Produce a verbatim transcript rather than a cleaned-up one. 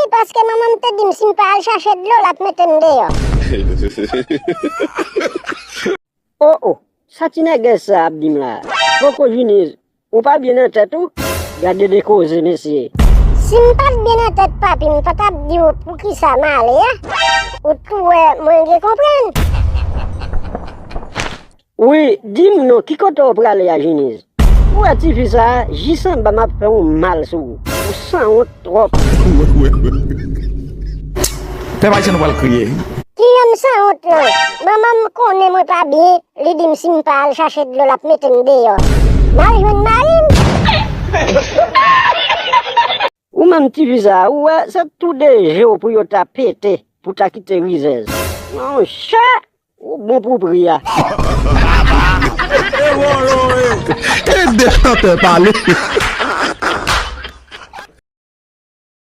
Paske manman m te di m si m pa al chache dlo, l ap mete m deyò. O o, sa ti nègès sa ap di m la? Poko Jiniz, ou pa byen nan tèt ou? Gade de koze mesye. Si m pa t byen nan tèt papi, m pa t ap di w poukisa m ale a. Ou tou wè mwen gen konprann. Wi, di m non, ki kote w prale a Jiniz? Ou wè tifi sa a, jis anba m ap fè yon mal sou ou. Ou sanwont twòp. Pèp ayisyen nou pral kriye. Kijan m sanwont lan? Manman m konnen mwen pa byen, li di m si m pa al chache dlo l ap mete m deyò. M al jwenn mari m. Ou menm tifi sa a, ou wè se tou de je w pou yo ta pete pou ta kite rizèz. Monchè, ou bon pou pri a. E de chantè pale.